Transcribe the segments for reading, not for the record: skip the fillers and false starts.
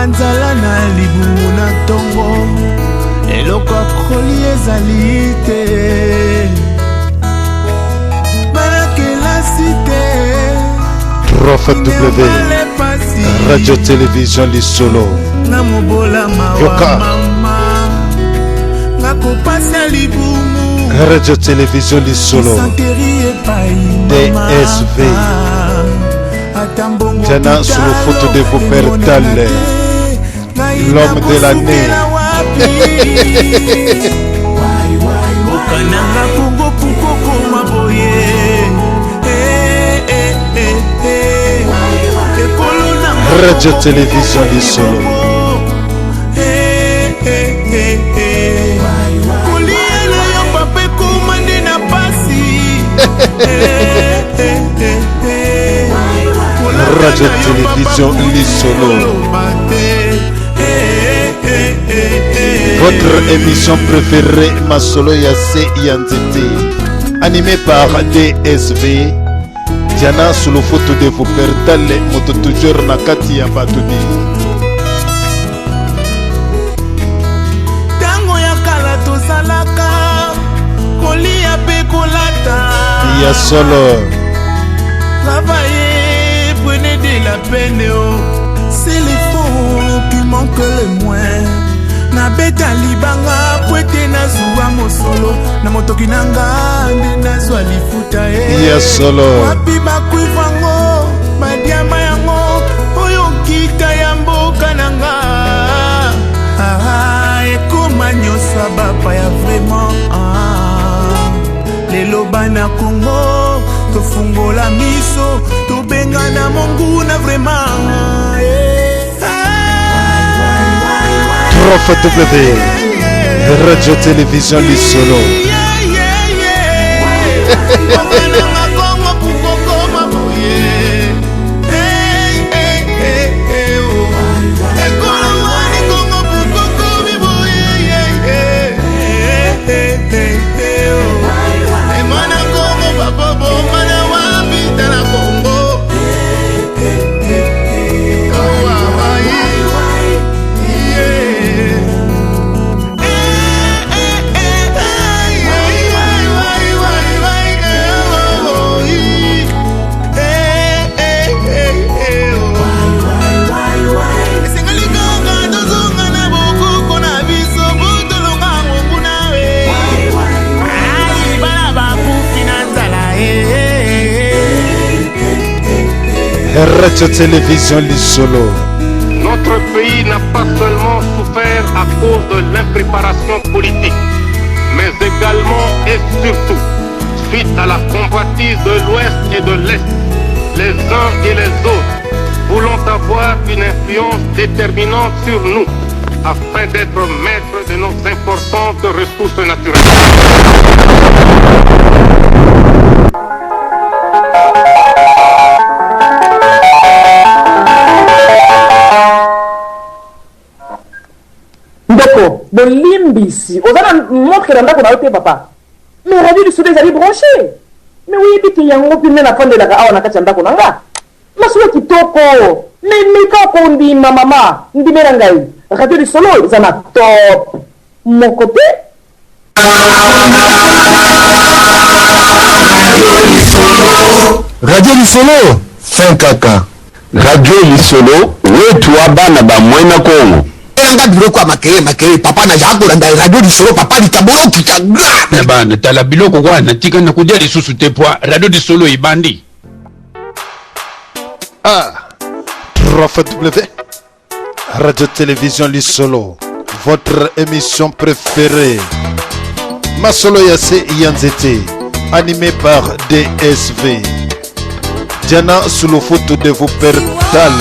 Nzala na libumu na ntongo, eloko ya kolia ezali te. Bana kelasi te. 3 W Radio Télévision Lisolo. Na mobola mawa. Yoka. Mama ngakopasa libumu. Radio Télévision Lisolo. Santeri epai mama. DSV. Ata mbongo Diana kitalo Sulufutu de Wuppertal. emonana te. Ngai L'homme de l'année. nakosukela wapi? Mboka nanga Kongo pukokoma boye. Eh, eh, eh, eh. Ekolo nanga Radio Kongo Télévision Lisolo. Eh, eh, eh, eh. Kolia na yo papa ekoma nde na pasi. Eh, eh, eh, eh. Kolata Radio na yo, papa, Télévision Lisolo. koloba te. Eh, eh, eh, eh. Votre émission préférée, Masolo ya se ya nzete. Animée par DSV. Diana Sulufutu de Wuppertal, moto toujours na kati ya bato di. Ntango ya kala tozalaka kolia mpe kolata. Ya solo. Travaillez, prenez de la peine, oh. C'est l'effort qui manque le moins. Nabeta libanga po ete nazwa mosolo na motoki na nga nde nazwa lifuta e. Ya solo. Wapi bacuivre yango, badiamants yango oyo nkita ya mboka na nga? Ah, ekoma nyonso ya bapaya vraiment. Ah. Lelo bana Kongo tofungola miso, tobengana monguna vraiment, eh. 3 W Radio Télévision Lisolo. Yeah, yeah. Mboka nanga Kongo pukokoma boye. Hey, hey, hey, hey, oh. Ekolo wani Kongo pukokomi boye. Yeah, yeah. Hey, hey, hey, oh. Emana Kongo papa bomana wapi tala Kongo. Oh, ah, ah, yeah. Yeah. Esengeli kaka tozonga na bokoko na biso po tolonga ngonguna. Ai, bana bakufi na nzala eh. Radio Télévision Lisolo. Notre pays n'a pas seulement souffert à cause de l'impréparation politique, mais également et surtout suite à la convoitise de l'Ouest et de l'Est, les uns et les autres voulant avoir une influence déterminante sur nous afin d'être maîtres de nos importantes ressources naturelles. Ndeko, bolimbisi, oza na montre na ndako na yo te papa, mais radio Lisolo ezali branché. Mais oyebi ke yango mpe nde nafandelaka awa na kati ya ndako na nga. Masolo kitoko, mais meka kondima mama, ndimela ngai, radio Lisolo eza na top moko te. Radio Lisolo fin kaka. Radio Lisolo wetu wa bana ba mwena Kongo. Elanga biloko ya makeye makeye papa na kolanda radio Lisolo papa likambo okita gra. Na bana tala biloko wana, tika na kodia lisusu te pwa radio Lisolo ebandi. Ah, 3 W Radio Télévision Lisolo, votre émission préférée. Masolo ya se ya nzete, animé par DSV. Diana Sulufutu de Wuppertal.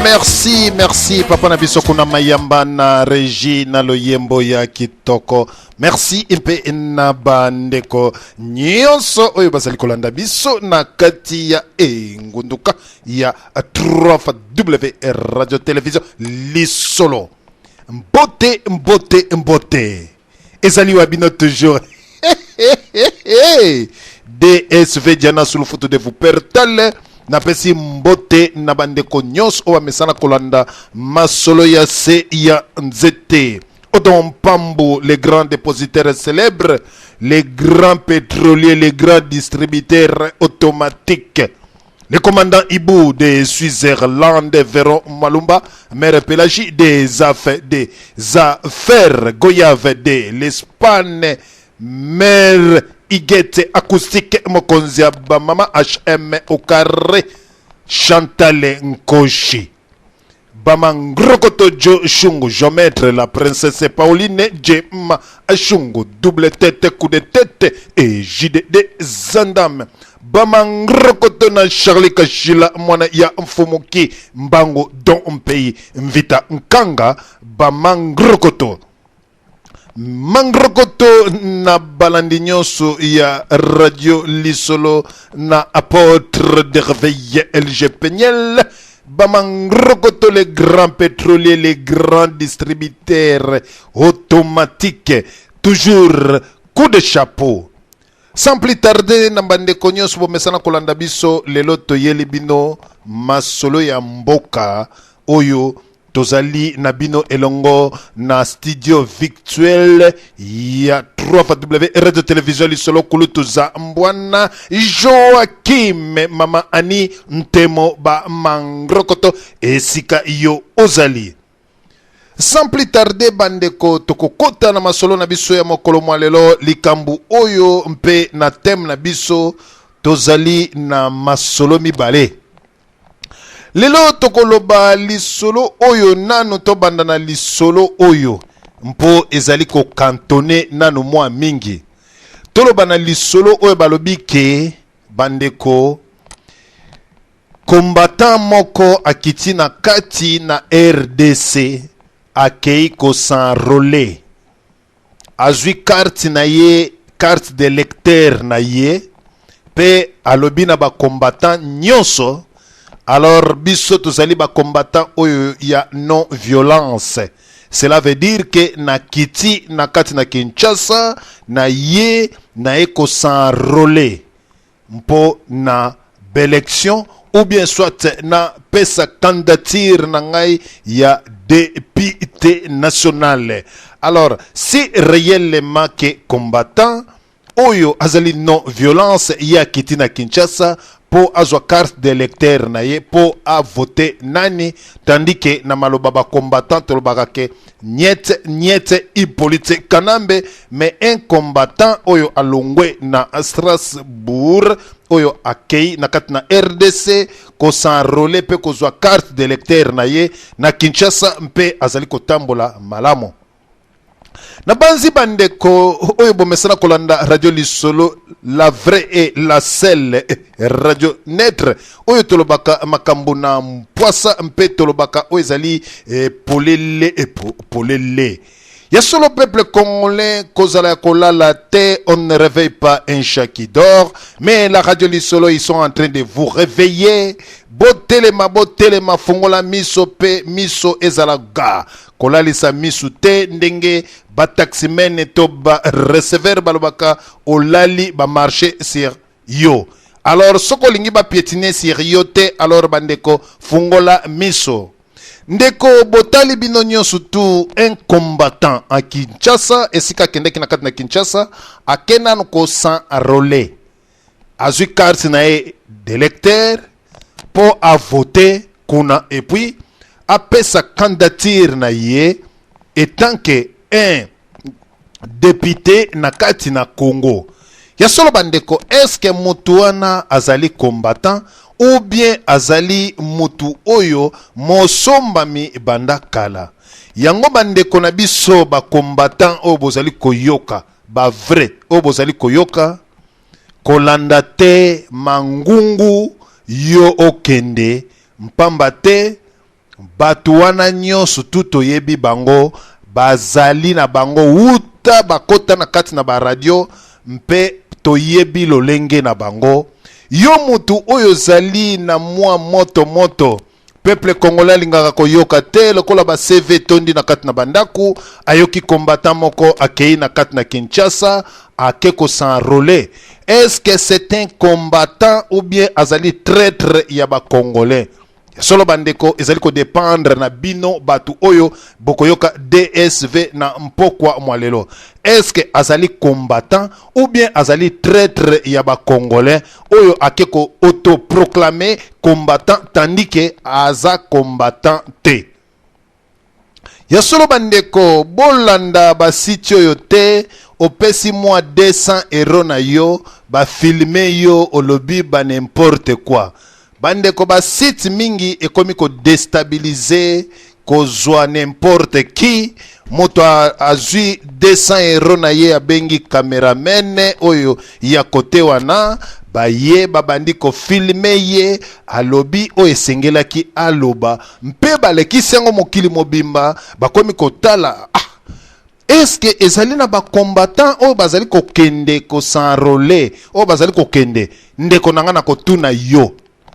Merci, merci papa na biso kuna mayamba na régie na loyembo ya kitoko. Merci mpe na bandeko nyonso oyo bazali kolanda biso na kati ya engunduka ya 3 W Radio Télévision Lisolo. Mbote, mbote, mbote. Ezali wa bino toujours. DSV Diana Sulufutu de Wuppertal. Napesi mbote na bandeko nyonso oyo bamesana kolanda masolo ya se ya nzete. Odon Pambu, les grands dépositaires célèbres, les grands pétroliers, les grands distributeurs automatiques. Le commandant Ibou de Switzerland, Véron Malumba, maire Pélagie des affaires, des affaires Goyave de l'Espagne, maire Iguette acoustique Mokonzi ya Bamama HM au carré, Chantal Nkoshi. Bamangrokoto Jo Shungu, Géomètre, la princesse Pauline Jema Shungu, double tête, coup de tête et JDD Zandam. Bamangrokoto na Charlie Kashila, mwana ya Mfumuki, Mbango, Don Mpei, Mvita Nkanga, Bamangrokoto. Mangrokoto na balandi nyonso ya Radio Lisolo na apôtre de réveil LG Peniel. Bamangrokoto, les grands pétroliers, les grands distributeurs automatiques. Toujours coup de chapeau. Sans plus tarder, na bandeko nyonso bomesana kolanda biso, lelo toyeli bino masolo ya mboka oyo tozali na bino elongo na studio virtuel ya 3W Radio Television Lisolo, kulutu za mbwana Joakim, mama Ani Ntemo, ba mangrokoto esika yo ozali. Sans plus tarder, bandeko, tokokota na masolo na biso ya mokolo mwa lelo. Likambo oyo mpe na thème na biso, tozali na masolo mibale. Lelo tokoloba lisolo oyo. Nanu tobanda na lisolo oyo mpo ezali kokantone nanu mwa mingi. Toloba na lisolo oyo balobi ke, bandeko, combattant moko akiti na kati na RDC, akei kos'enrôler, azwi carte na ye, carte de lecteur na ye, mpe alobi na bacombattant nyonso: alors biso tozali bacombattant oyo ya non violence, cela veut dire ke nakiti na kati na Kinshasa na ye, naye kos'enrôler mpo na baélection ou bien soit na pesa candidature na ngai ya député national. Alors, si réellement ke combattant oyo azali non violence, ye akiti na Kinshasa mpo azwa carte d'électeur na ye mpo avote nani, tandis ke na maloba bacombattant tolobaka ke niet niet Hippolyte Kanambe. Mais un combattant oyo alongwe na Strasbourg, oyo akei na kati na RDC kos'enrôler mpe kozwa carte d'électeur na ye na Kinshasa mpe azali kotambola malamu. Na banzi, bandeko oyo bomesana kolanda Radio Lisolo, la vraie et la seule radio neutre oyo tolobaka makambo na mpwasa mpe tolobaka oyo ezali polele, polele ya solo. Peuple congolais, kozala ya kolala te. On ne réveille pas un chat qui dort, mais la Radio Lisolo, ils sont en train de vous réveiller. Botelema, botelema, fongola miso mpe miso ezala ga kolalisa misu te, ndenge bataximen to bareceveur balobaka: olali, bamarché sur yo. Alors soki olingi bapiétiner sur yo te, alors bandeko, fungola miso. Ndeko, botali bino nyonso tu, un combattant a Kinshasa, esika akendeki na kati na Kinshasa, ake nanu kos'enrôler, azwi carte na ye d'électeur mpo avote kuna et puis apesa candidature na ye etant que un député na kati na Congo. Ya solo, bandeko, eske motu wana azali combattant ou bien azali motu oyo mosombami banda kala? Yango, bandeko na biso bacombattant oyo bozali koyoka, bavrai oyo bozali koyoka, kolanda te mangungu yo okende, mpamba te bato wana nyonso tu toyebi bango, bazali na bango wuta bakota na kati na baradio mpe toyebi lolenge na bango. Yo mutu oyo ozali na mwa moto moto Peuple congolais alingaka koyoka te lokola ba CV etondi na kati na bandako. Ayoki combattant moko akei na kati na Kinshasa, ake ko s'enrôler. Est-ce que c'est un combattant ou bien azali traître ya ba congolais? Solo bandeko, ezali kodépendre na bino bato oyo bokoyoka DSV na mpokwa mwa lelo. Est-ce que azali combattant ou bien azali traître ya bacongolais oyo ake ko autoproclamer combattant, tandis que aza combattant te? Ya solo bandeko, bolanda basite oyo te. Opesi mwa 200 € na yo, bafilmer yo, olobi ba n'importe quoi. Bandeko, basite mingi ekomi kodéstabiliser, kozwa n'importe qui. Moto azwi 200 € na ye, abengi cameraman oyo ya kote wana, baye babandi kofilmer ye, alobi oyo esengelaki aloba, mpe balekisi yango mokili mobimba. Bakomi kotala: ah, eske ezali na bacombattant oyo bazali kokende kos'enrôler, oyo bazali kokende? Ndeko na nga, na kotuna yo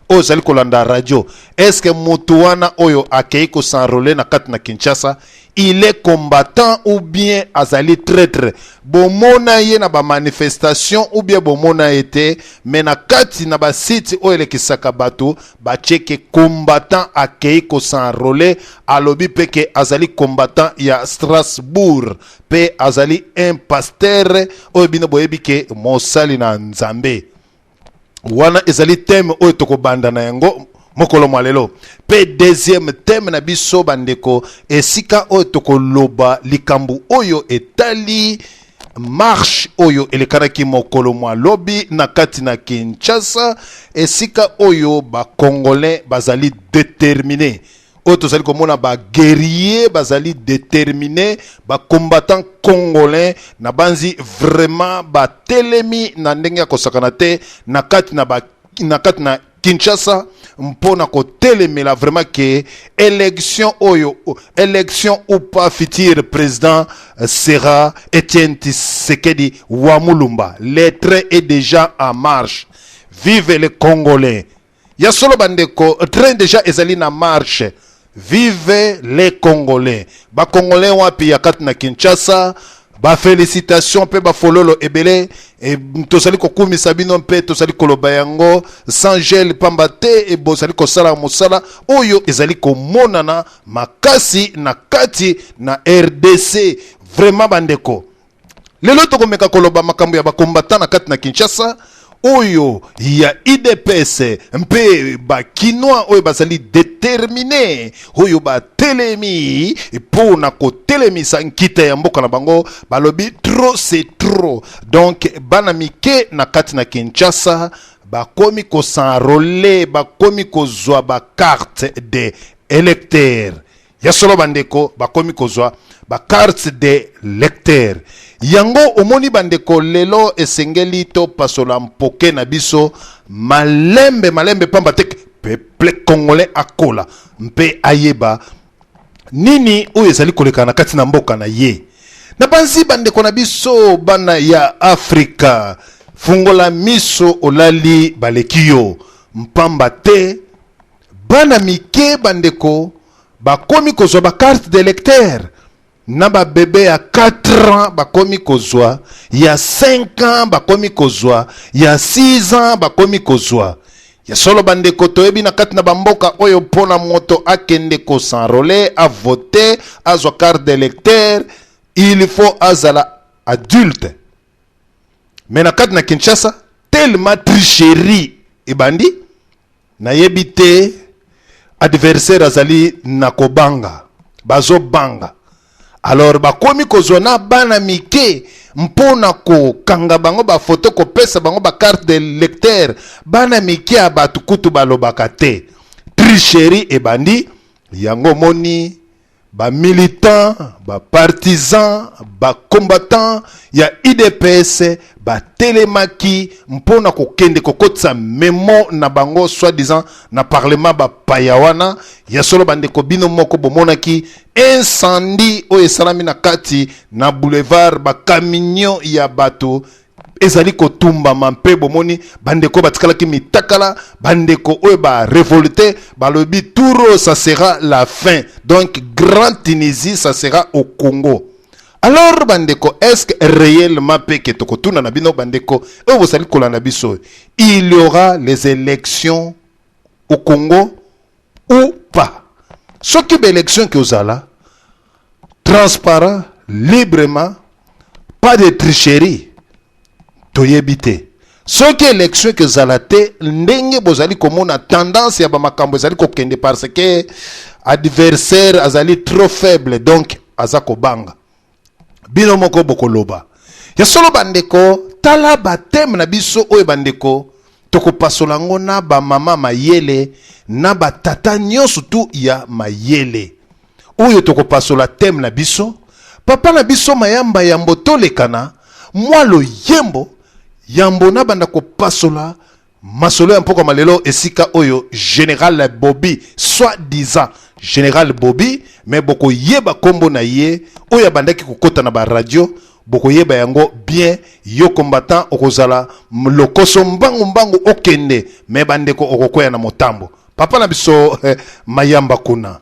oyo ozali kolanda radio, eske moto wana oyo akei kos'enrôler na kati na Kinshasa, il est combattant ou bien azali traître? Bomona ye na bamanifestation ou bien bomona ye te? Me na kati na basite oyo elekisaka bato, batieke combattant akei kos'enrôler, alobi mpe ke azali combattant ya Strasbourg, mpe azali un pasteur oyo bino boyebi ke mosali na Nzambe. Wana ezali thème oyo tokobanda na yango mokolo mwa lelo. Mpe deuxième thème na biso bandeko, esika oyo tokoloba likambo oyo etali marche oyo elekanaki mokolo mwa lobi na kati na Kinshasa, esika oyo bacongolais bazali déterminé, oyo tozali komona baguerrier bazali déterminé, bacombattant congolais na banzi vraiment batelemi na ndenge ya kosakana te na kati na Kinshasa mpo na kotelemela vraiment ke élection oyo, élection ou pas, futur président sera Etienne Tshisekedi wa Mulumba. Le train est déjà en marche. Vive les Congolais! Ya solo bandeko, train déjà ezali na marche. Vive les Congolais! Bacongolais wapi ya kati na Kinshasa, bafélicitation mpe bafololo ebele. Tozali kokumisa bino mpe tozali koloba yango sans gêne, pamba te bozali kosala mosala oyo ezali komonana makasi na kati na RDC. Vraiment bandeko, lelo tokomeka koloba makambo ya bacombattant na kati na Kinshasa oyo ya UDPS mpe bakinois oyo bazali déterminé, oyo batelemi mpo na kotelemisa nkita ya mboka na bango. Balobi trop, c'est trop. Donc bana mike na kati na Kinshasa bakomi kos'enrôler, bakomi kozwa bacarte de électeur. Ya solo bandeko, bakomi kozwa bacarte de lecteur. Yango omoni bandeko, lelo esengeli topasola mpoke na biso malembe malembe, pamba te peuple congolais akola mpe ayeba nini oyo ezali koleka na kati na mboka na ye. Na banzi bandeko na biso bana ya Afrika, fungola miso, olali baleki yo, mpamba te bana mike bandeko bakomi kozwa bacarte de lecteur. Na babebe ya 4 ans bakomi kozwa, ya 5 ans bakomi kozwa, ya 6 ans bakomi kozwa. Ya solo bandeko, toyebi na kati na bamboka oyo, mpona moto akende kos'enrôler, avote, azwa carte de lecteur, il faut azala adulte. Mais na kati na Kinshasa, tellement tricherie ebandi, nayebi te, adversaire azali na kobanga, bazobanga. Alors bakomi kozwa na bana mike mpo na kokanga bango bafoto, kopesa bango bacarte de lecteur. Bana mike ya bato kutu balobaka te. Tricherie ebandi. Yango omoni bamilitant, bapartisan, bacombattant ya UDPS batelemaki mpo na kokende kokotisa memo na bango soi-disant na parlement bapaya wana. Ya solo bandeko, bino moko bomonaki incendie oyo esalami na kati na boulevard, bacamion ya bato. ezali kotumbama mpe bomoni bandeko batikalaki mitakala, bandeko oyo ba revolte balobi tour ça sera la fin, donc Grand Tunisie ça sera au Congo. Alors bandeko, est-ce que réellement mpe ke tokotuna na bino bandeko oyo bozali kolanda biso, il y aura les élections au Congo ou pas? Soki baélection ekozala transparent, librement, pas de tricherie, toyebi te. Soki élection ekozala te, ndenge bozali komona tendance ya bamakambo ezali kokende, parce que adversaire azali trop faible, donc aza kobanga. Bino moko bokoloba ya solo. Bandeko, tala bathème na biso oyo bandeko tokopasola yango na bamama mayele na batata nyonso tu ya mayele oyo tokopasola thème na biso. Papa na biso Mayamba, yambo tolekana mwa loyembo, yambo nabanda kopasola masolo ya mpokwa malelo, esika oyo Général Bobi, soi-disant Général Bobi, mais bokoyeba nkombo na ye oyo abandaki kokɔta na baradio, bokoyeba yango bien. Yo combattant, okozala lokoso mbangu mbangu okende, mais bandeko okokwea na motambo. Papa na biso Mayamba kuna.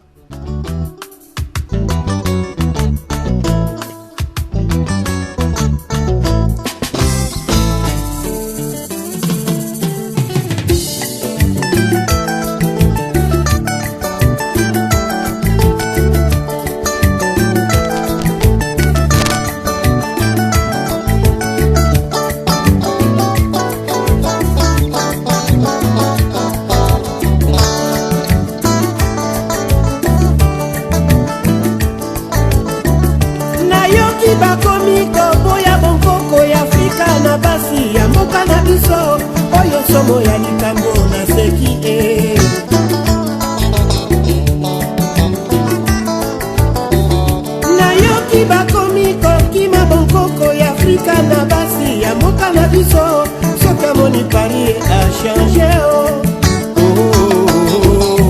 Nayoki bakomi koboya bonkoko ya Afrika na basi ya mboka na biso. Oyo somo ya likambo, naseki e. Nayoki bakomi kokima bonkoko ya Afrika na basi ya mboka na biso. Soki amoni Paris achange o, oh, oh, oh, oh.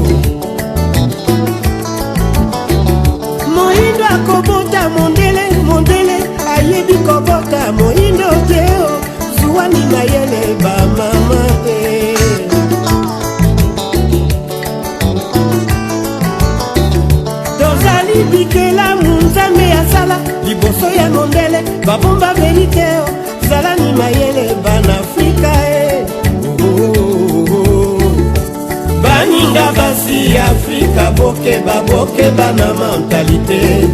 Moyindo akobota mondele, mondele ayebi kobota moyindo te o. Zuwani mayele bamama e. Tozali bikelamu Nzambe asala liboso ya mondele, babomba vérité o. Zalani mayele bana Afrika e. Oh, oh, oh, oh. Baninga basi ya Afrika, bokeba, bokeba na mentalité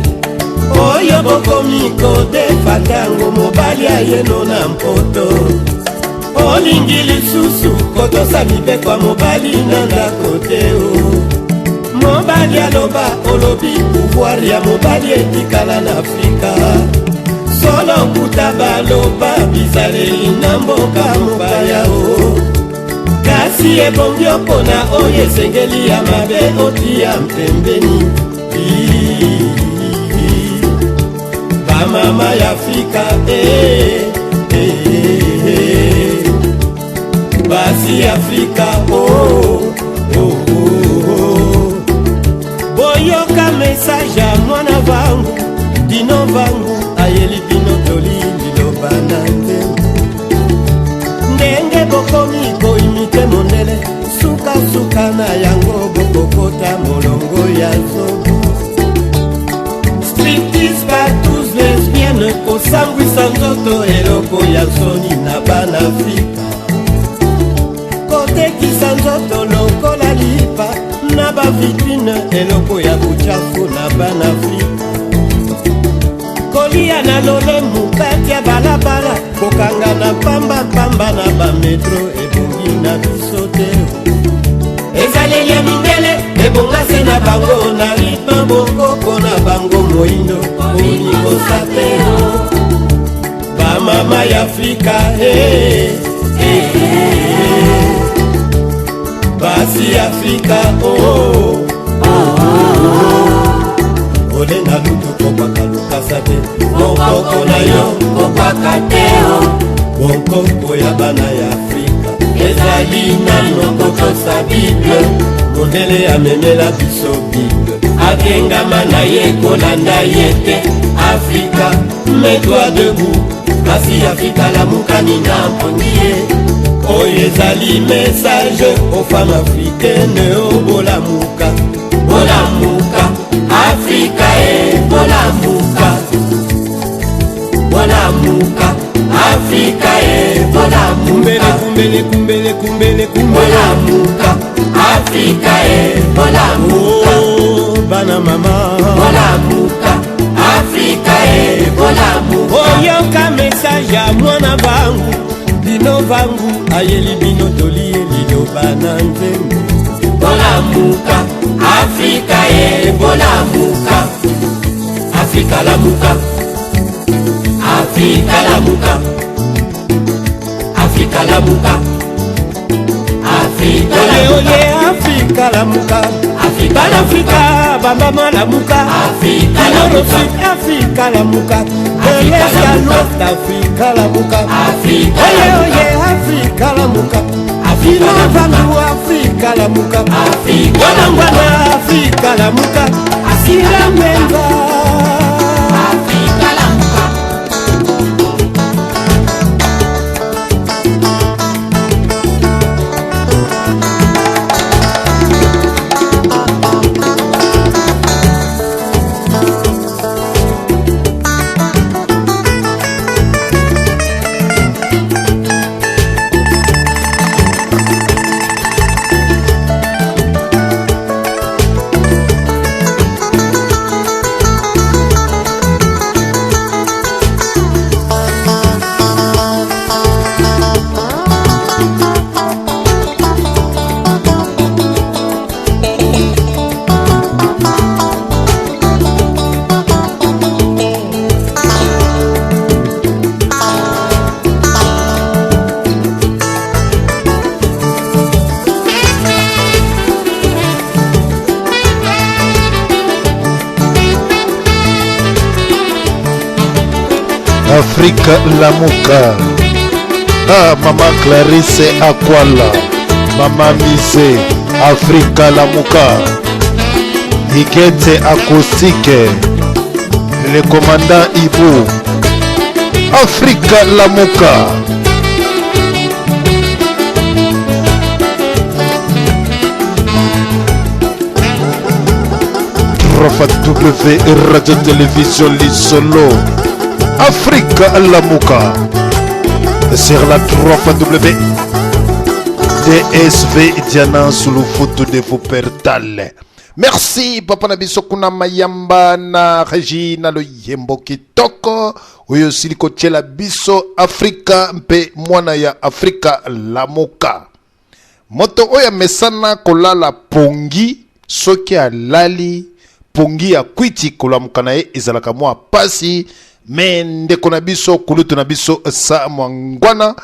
oyo bokomi kodefa. Ntango mobali ayeno na mpoto, olingi lisusu kotosa mibeko ya mobali na ndako te o. Mobali aloba, olobi pouvoir ya mobali etikala na Afrika. Solo kuta baloba bizaleli na mboka mopaya o, kasi ebongi mpona oyo esengeli ya mabe otia pembeni. Bamama ya Afrika eh, eh, eh. Basi ya Afrika oh, oh, oh, oh. Boyoka message ya mwana vangu Dino Vangu, ayeli bino toli liloba na nzembo. Ndenge bokomi koimite mondele, sukasuka na yango bokokota molongo ya zobo. Striptease partout, lesbienne, kosambwisa nzoto eloko ya soni na bana Afrika. Kotekisa nzoto lokola lipa na bavitrine, eloko ya buchafu na bana Afrika. Kolia na lolemu kati ya balabala, kokanga na pambapamba na bametro, ebongi na biso te. Ezaleli ya mindele ebonga se na bango na rythme bokoko na bango. Moindo onikosa te. Bamama ya Afrika hey, hey, hey. Basi ya Afrika oh, oh, oh, oh. Ole na lutu kokwaka lokasa te, bonkoko na yo kokwaka te o. Bonkoko ya bana ya Afrika. Tozali nano kotosa Bible. Mondele amemela biso Bible, akengama na ye kolanda ye te. Afrika, mets-toi debout, kasi Afrika lamukani na mpongi ye. Oyo ezali message aux femmes africaines, o bolamuka, bolamuka, Afrika e bolamuka, bolamuka, Afrika e bolamuka. Kumbele kumbele kumbele kumbele, bolamuka, Afrika e bolamuka. Oh, bana mama, bolamuka, Afrika e bolamuka. Oyoka message ya mwana bangu, bino vangu ayeli bino toli liloba na nzembo. Bolamuka, Afrika e bolamuka, Afrika lamuka, Afrika lamuka, Afrika lamuka, Afrika lamuka. Oye Afrika lamuka, Afrika Afrika bamama lamuka, Afrika lamuka, Afrika lamuka, de l'est à l'ouest, Afrika lamuka, Afrika lamuka, oye Afrika lamuka, Afrika lamuka, Afrika lamuka, Afrika lamuka, Afrika lamuka, Afrika lamuka. Afrika lamuka. Afrique Lamuka. Ah, Mama Clarisse Akwala, Mama Mise, Afrika Lamuka, Igete Acoustique, le commandant Ibu, Afrika Lamuka. Rafa W Radio Télévision Lisolo Afrique Lamuka sur la 3 W DSV Diana Sulufutu de Wuppertal. Merci papa na biso kuna mayamba na régie na loyembo kitoko oyo osili kotiela biso Afrika mpe mwana ya Afrika Lamuka. Moto oyo amesana kolala pongi, soki alali pongi ya kwiti, kolamuka na ye ezalaka mwa pasi. Me ndeko na biso, kulutu na biso sa mwangwana,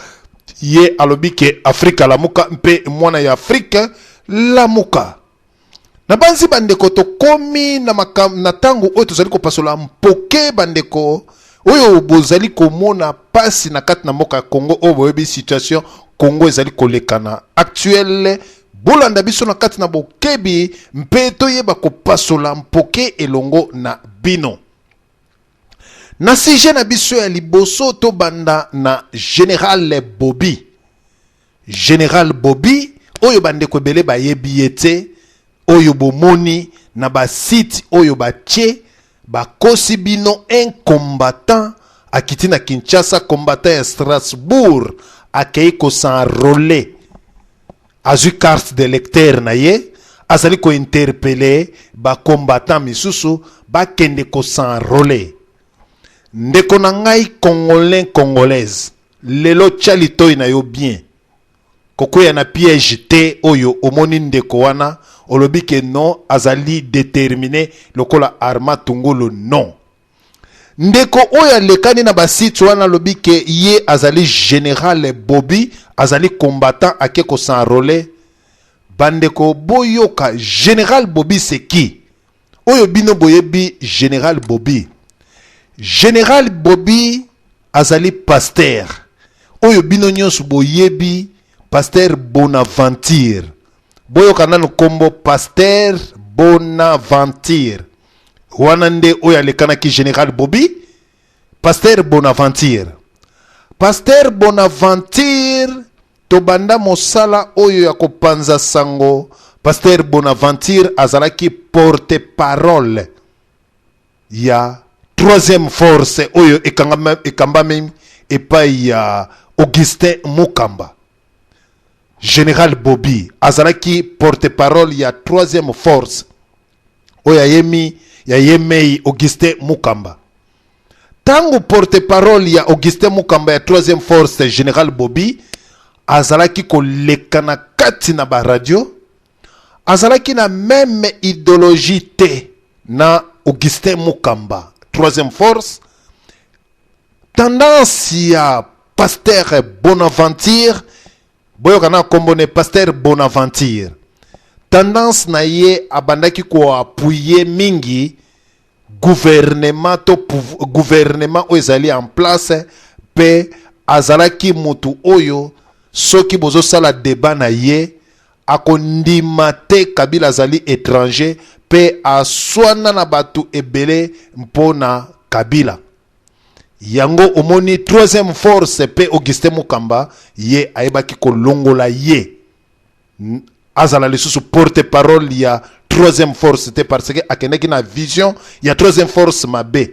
ye alobi ke Afrika lamuka mpe mwana ya Afrika lamuka. Nabanzi bandeko tokomi na makam, na ntango oyo tozali kopasola mpoke bandeko oyo bozali komona pasi na kati na mboka ya Congo, oyo boyebi situation Congo ezali kolekana actuelle. Bolanda biso na kati na bokebi mpe toyeba kopasola mpoke elongo na bino. Na sujet na biso ya liboso tobanda na General Bobi. General Bobi oyo bandeko ebele bayebi ye te, oyo bomoni na ba site oyo batie bakosi bino, un combattant akiti na Kinshasa, combattant ya Strasbourg akei ko s'enrôler, azwi carte de lecteur na ye, azali ko interpeller ba combattant misusu bakende ko s'enrôler. Ndeko na ngai congolais congolaise, lelo tia litoyi na yo bien, kokweya na piège te oyo omoni ndeko wana olobi ke non azali determine lokola Armand Tungulu. Non, ndeko oyo alekani na basite wana alobi ke ye azali General Bobi, azali combattant ake ko s'enrôler. Bandeko boyoka, General Bobi c'est qui? Oyo bino boyebi General Bobi. General Bobi azali pasteur oyo bino nyonso boyebi. Pasteur Bonaventure. Boyoka nanu kombo Pasteur Bonaventure. Wana nde oyo alekanaki General Bobi, Pasteur Bonaventure. Pasteur Bonaventure tobanda mosala oyo ya kopanza sango. Pasteur Bonaventure azalaki porte-parole ya troisième force oyo ekambami epai ya Augustin Mukamba. Général Bobi azalaki porte-parole ya troisième force oyo ayemi ya yemei Augustin Mukamba. Tango porte-parole ya Augustin Mukamba ya troisième force Général Bobi azalaki koleka na kati na ba radio, azalaki na même idéologie te na Augustin Mukamba troisième force. Tendance ya Pasteur Bonaventure, boyoka na kombo ne Pasteur Bonaventure, tendance na ye abandaki koappuyer mingi gouvernement to gouvernement oyo ezali en place, mpe azalaki mutu oyo soki bozosala débat na ye akondima te Kabila azali étranger, mpe aswana na bato ebele mpona Kabila. Yango omoni troisième force mpe Augustin Mukamba ye ayebaki kolongola ye, azala lisusu porte-parole ya troisième force te, parce que akendaki na vision ya troisième force mabe.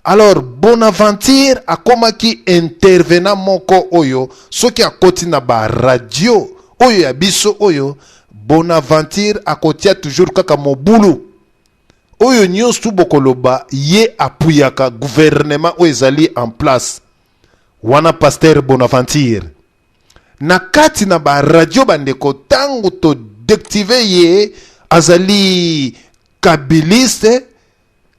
Alors Bonaventure akomaki intervenant moko oyo soki akoti na baradio oyo ya biso oyo, Bonaventure akotia toujours kaka mobulu oyo nyonso bokoloba, ye apuyaka gouvernement oyo ezali en place wana. Pasteur Bonaventure na kati na baradio, bandeko, ntango todéactiver ye, azali kabiliste,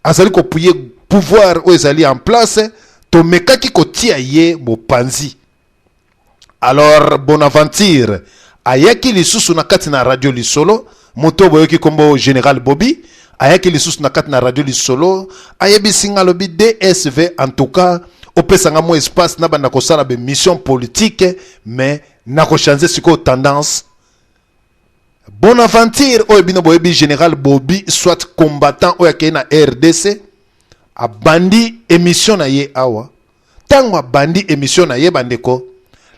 azali koappuyer pouvoir oyo ezali en place, tomekaki kotia ye mopanzi. Alors Bonaventure ayaki lisusu na kati na radio Lisolo. Moto boyoki kombo Général Bobi ayaki lisusu na kati na radio Lisolo, ayebisi nga, alobi: "DSV, en tout cas opesanga mwa espace nabanda kosala baémission politique, mais nakochanger sikoyo tendance." Bonaventure oyo bino boyebi, Général Bobi, soit combattant oyo akei na RDC, abandi émission na ye awa. Ntango abandi émission na ye, bandeko,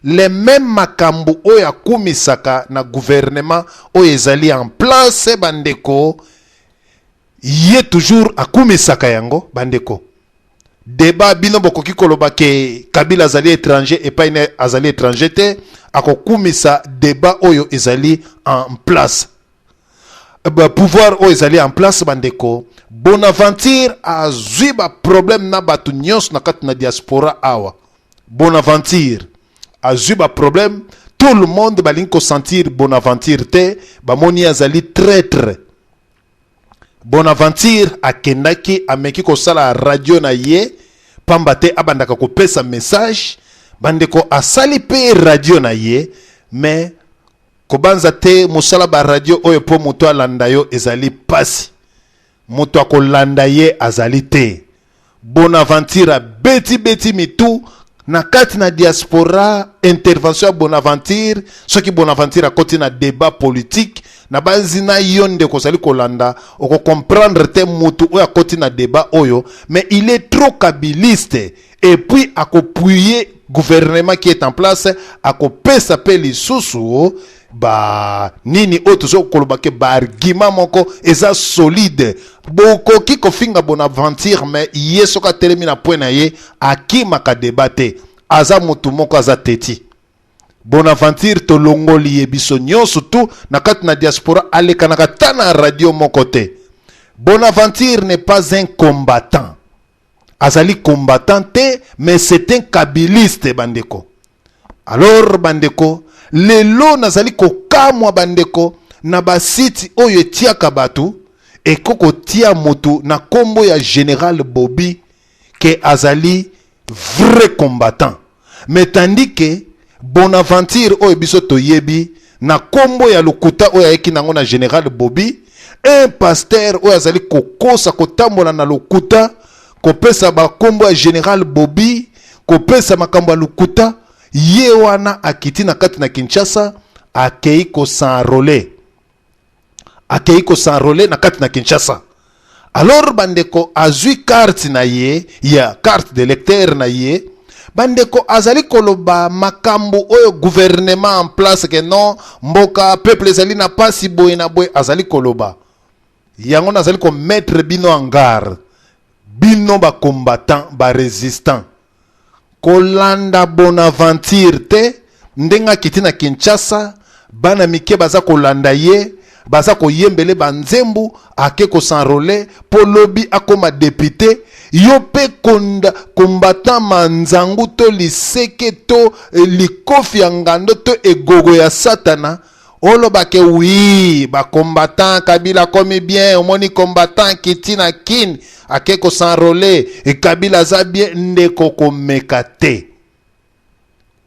le même makambo oyo akumisaka na gouvernement oyo ezali en place, bandeko, ye toujours akumisaka yango. Bandeko, débat bino bokoki koloba ke Kabila azali étranger, epai ne azali étranger te, akokumisa débat oyo ezali en place, ba pouvoir oyo ezali en place. Bandeko, Bonaventure azwi baproblème na bato nyonso na kati na diaspora awa. Bonaventure azwi baproblème, tout le monde balingi kosentir Bonaventure te, bamoni azali traître. Bonaventure akendaki, ameki kosala radio na ye, pamba te abandaka kopesa message. Bandeko, asali mpe radio na ye, mais kobanza te mosala baradio oyo mpo moto alanda yo ezali pasi, moto akolanda ye azali te. Bonaventure abeti-beti mitu na kati na diaspora. Intervention ya Bonaventure, soki Bonaventure akoti na débat politique na banzi na yo, ndeko ozali kolanda, okocomprendre te motu oyo akoti na débat oyo, mais il est trop kabiliste et puis akoappuyer gouvernement qui est en place, akopesa mpe lisusu ba nini oyo toza koloba ke baargument moko eza solide. Bokoki kofinga Bonaventure, mais ye soki atelemi na point na ye, akimaka débat te, aza motu moko aza teti. Bonaventure tolongoli ye biso nyonso tu na kati na diaspora, alekanaka ta na radio moko te. Bonaventure n'est pas un combattant, azali combattant te, mais c'est un kabiliste, bandeko. Alors bandeko, lelo nazali kokamwa, bandeko, na basite oyo etiaka bato, eko kotia motu na nkombo ya Général Bobi ke azali vrai combattant, mais tandis ke Bonaventure oyo biso toyebi na nkombo ya lokuta oyo ayeki nango na Général Bobi, un pasteur oyo azali kokosa, kotambola na lokuta, kopesa bakombo ya Général Bobi, kopesa makambo ya lokuta. Ye wana akiti na kati na Kinshasa, akei ko s'enroler, akei ko s'enroler na kati na Kinshasa. Alors bandeko, azwi carte na ye ya carte de lecteur na ye. Bandeko, azali koloba makambo oyo gouvernement en place ke non, mboka, peuple ezali na pasi boye na boye. Azali koloba yango. Nazali komettre bino en garde, bino bacombattant, barésistant, kolanda Bonaventure te. Ndenge akiti na Kinshasa, bana mike baza kolanda ye, baza koyembele banzembu. Ake kos'enrôler mpo lobi akóma député. Yo mpe konda combattant, manzangu to liseke to likofi ya ngando to egogo ya satana, olobake oui, bacombattant, Kabila akomi bien. Omoni combattant kiti na Kini, ake kos'enrôler e Kabila aza bien. Ndeko, komeka te.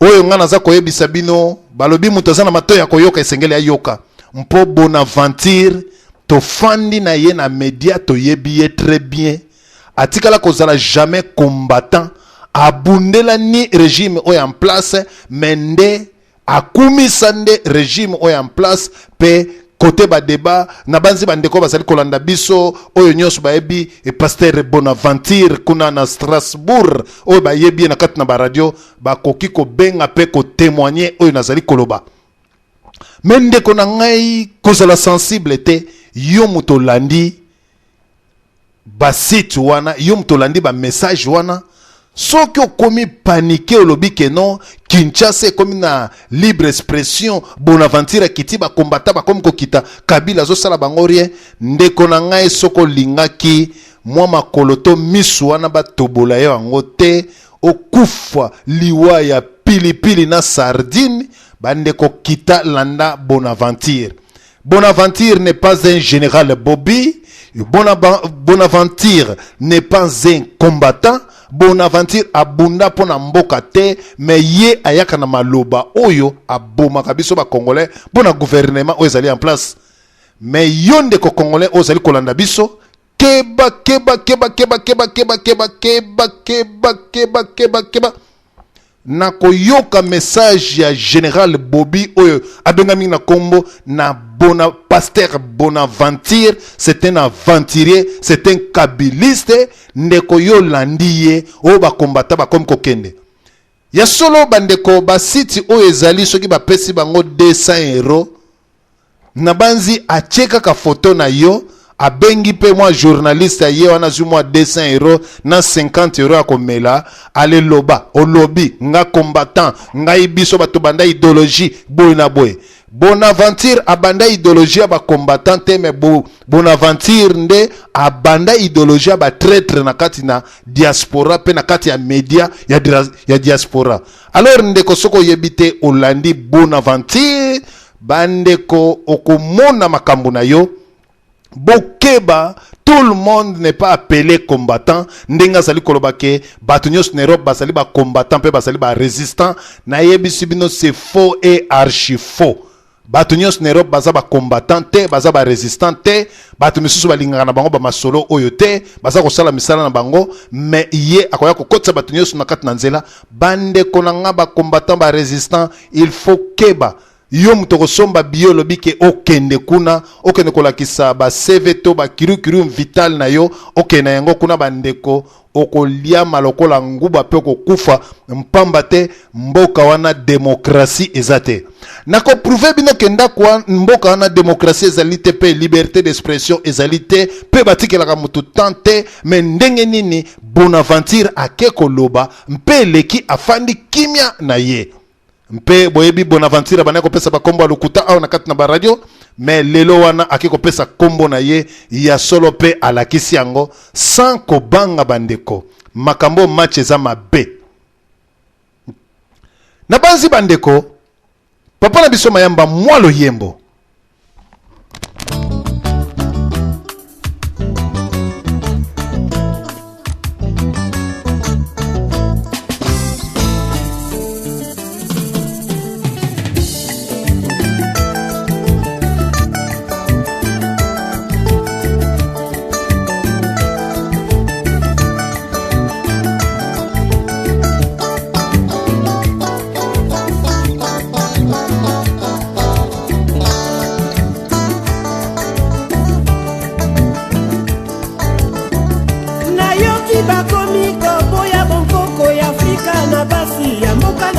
Oyo ngai naza koyebisa bino, balobi moto aza na matoi ya koyoka esengeli ayoka. Mpo Bonaventure, tofandi na ye na media, toyebi ye très bien. Atikala kozala jamais combattant, abundela ni régime oyo en place, mais nde akumisa nde régime oyo en place. Mpe kote badeba na banzi, bandeko bazali kolanda biso oyo nyonso bayebi pasteur Bonaventure kuna na Strasbourg, oyo bayebi ye na kati na baradio, bakoki kobenga mpe kotémoigner oyo nazali koloba. Mais ndeko na ngai, kozala sensible te. Yo moto olandi basite wana, yo moto olandi bamessage wana, soki okomi paniqué, olobi ke non, Kinshasa ekomi na libre expression, Bonaventure akiti, bakombata bakomi kokita, Kabila azosala bango rien. Ndeko na ngai, soki olingaki mwa makolo to misu wana batobola yo yango te, okufa liwa ya pilipili na sardine. Bandeko, kita landa Bonaventure. Bonaventure n'est pas un général Bobby. Bonaventure n'est pas un combattant. Bonaventure abunda mpo na mboka te, mais ye ayaka na maloba oyo abomaka biso bacongolais mpo na gouvernement oyo ezali en place. Mais yo ndeko congolais oyo ozali kolanda biso, keba, keba, keba, keba, keba, keba, keba, keba, keba, keba, keba, keba na koyoka message ya général Bobi oyo abengami na nkombo na Bona, pasteur Bonaventure. C'est un aventurier, c'est un kabiliste. Ndeko, yo olandi ye, oyo bakombata bakomi kokende ya solo. Bandeko, basiti oyo ezali, soki bapesi bango 200 euro na banzi, atie kaka foto na yo, abengi mpe mwa journaliste aye wana, azwi mwa 200 euro na 50 euro ya komela. Aleloba, olobi nga combattant, ngai, biso bato banda idéologie boye na boye. Bonaventure abanda idéologie ya bacombattant te, mais Bonaventure nde abanda idéologie ya batraître na kati na diaspora mpe na kati ya media ya diaspora. Alors ndeko, soki oyebi te, olandi Bonaventure, bandeko, okomona makambo na yo. Bokeba, tout le monde n'est pas appelé combattant. Ndenge azali koloba ke bato nyonso na Europe bazali bacombattant mpe bazali barésistant, nayebisi bino, c'est faux et archi faux. Bato nyonso na Europe baza bacombattant te, baza barésistant te. Bato misusu balingaka na bango bamasolo oyo te, baza kosala misala na bango, mais ye akoya kokotisa bato nyonso na kati na nzela. Bandeko na nga bacombattant, barésistant, il faut keba. Yo moto kosomba biyo, olobi ke okende kuna, okende kolakisa ba CV to bacurriculum vitae na yo, okende na yango kuna. Bandeko, okoliama lokola nguba mpe okokufa mpamba te. Mboka wana démocratie eza te. Nakoprouver bino ke ndako mboka wana démocratie ezali te mpe liberté d'expression ezali te mpe batikelaka motu temps te. Mais ndenge nini Bonaventure ake koloba mpe eleki, afandi kimia na ye? Mpe boyebi Bonaventure abandaki kopesa bakombo ya lokuta awa na kati na baradio, mais lelo wana ake kopesa kombo na ye ya solo mpe alakisi yango sans kobanga. Bandeko, makambo match eza mabe na banzi. Bandeko, papa na biso Mayamba, mwa loyembo.